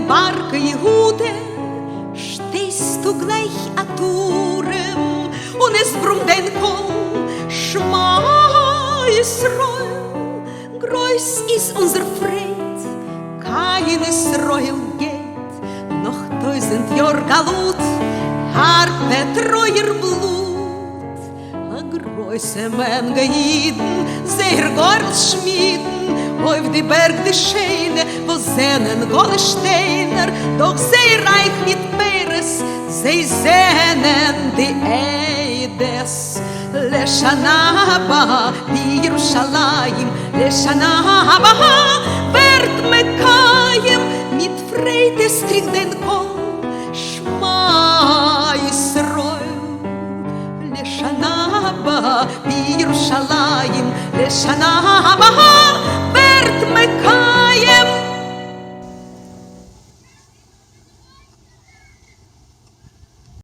דעם בארג יהודה שטייסטו גלייך א טורעם און עס ברומט דיין קול שמע ישראל גרויס איז אונזער פרייד קיין ישראל גייט נאך טויזענט יאר גלות הארבע טרויער בלוט א גרויסע מענגע אידן זייער גורל שמידן אויף די בערג די שיינע וואס זענען גאלע שטיינער דאך זיי רייך מיט פירות זיי זענען די עדות לשנה הבאה בירושלים לשנה הבאה ווערט מקיים מיט פרייד עס קלינגט דיין קול שמע ישראל לשנה הבאה בירושלים לשנה הבאה.